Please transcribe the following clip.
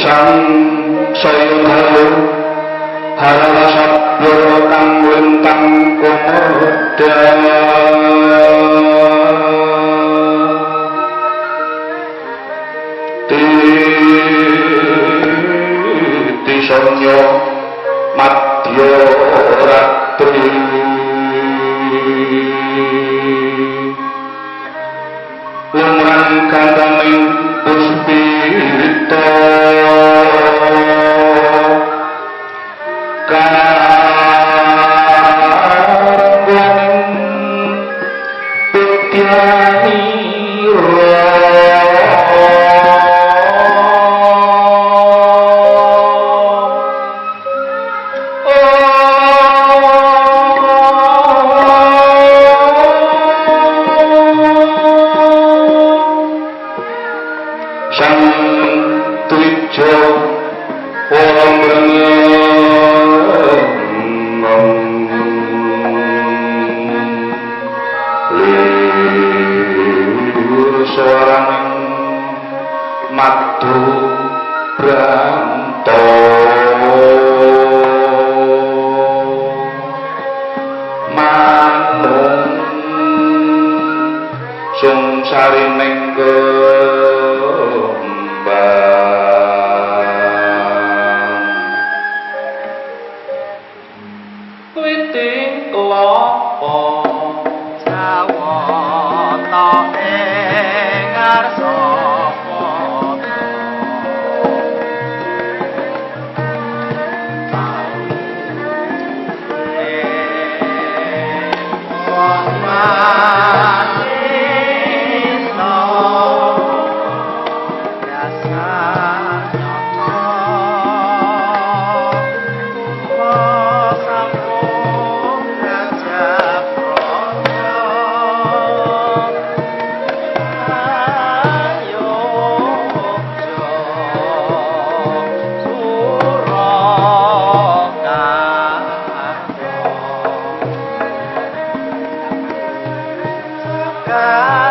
Sang saya dalu harawa sabyara kang lintang kumedhang titi sanya madya ratri lumrang gandaning puspita karanggoning putyanira. Sang Dwija ora mrengeng lir swaraning madu branto manung sungsarining kembang witing klapa Jawata ing ngarsa padha wong manisa dasar nyata kula sampun ngajak praja ayo Surakarta.